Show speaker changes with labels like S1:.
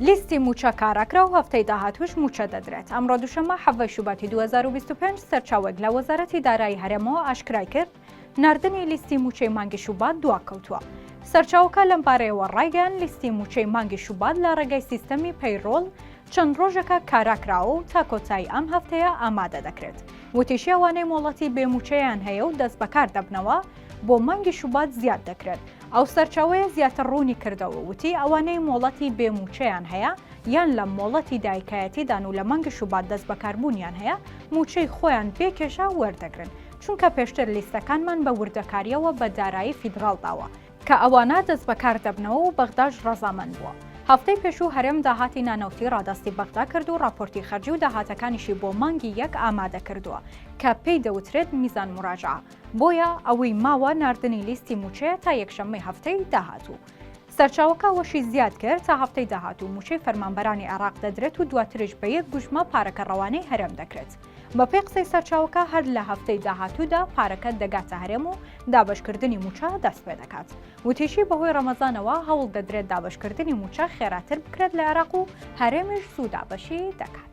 S1: لیستی مووچە کاراکرا و هەفتەی داهاتووش مووچە دەدرێت. ئەمڕۆ دووشەممە حەڤدە شوباتی 2025 سەرچاوەیەک لە وەزارەتی دارایی هەرێمەوە ئاشکرای کرد، ناردنی لیستی مووچەی مانگی شوبات دواکەوتووە. سەرچاوەکە لەمبارەیەوە ڕایگەیاند، لیستی مووچەی مانگی شوبات لە ڕێگای سیستەمی payroll چەند ڕۆژێکە کارا کراوە و تا کۆتایی ئەم هەفتەیە ئامادە دەکرێت. وتیشی ئەوانەی مۆڵەتی بێ مووچەیان هەیە و دەستبەکار دەبنەوە بۆ مانگی شوبات زیاد دەکرێن. ئەو سەرچاوەیە زیاتر ڕوونی کردەوە وتی ئەوانەی مۆڵەتی بێ مووچەیان هەیە یان لە مۆڵەتی دایکایەتیدان و لە مانگی شوبات دەستبەکاربوونیان هەیە مووچەی خۆیان بێ کێشە وەردەگرن چونکە پێشتر لیستەکانمان بە وردەکارییەوە بە دارایی فیدراڵ داوە کە ئەوانە دەستبەکار دەبنەوە و بەغداش ڕەزامەند بووە. هەفتەی پێشوو هەرێم داهاتی نانەوتی ڕادەستی بەغدا کرد و ڕاپۆرتی خەرجی و داهاتەکانیشی بۆ مانگی یەک ئامادە کردووە کە پێی دەوترێت میزان موراجعە، بۆیە ئەوەی ماوە ناردنی لیستی مووچەیە تا یەکشەممەی هەفتەی داهاتوو. سەرچاوەکە ئەوەشی زیاد کرد، تا هەفتەی داهاتوو مووچەی فەرمانبەرانی عێراق دەدرێت و دواتریش بە یەک گوژمە پارەکە ڕەوانەی هەرێم دەکرێت. بەپێی قسەی سەرچاوەکە هەر لە هەفتەی داهاتوودا پارەکە دەگاتە هەرێم و دابەشکردنی مووچە دەستپێدەکات. وتیشی بەهۆی ڕەمەزانەوە هەوڵ دەدرێت دابەشکردنی مووچە خێراتر بکرێت لە عێراق و هەرێمیش زوو دابەشی دەکات.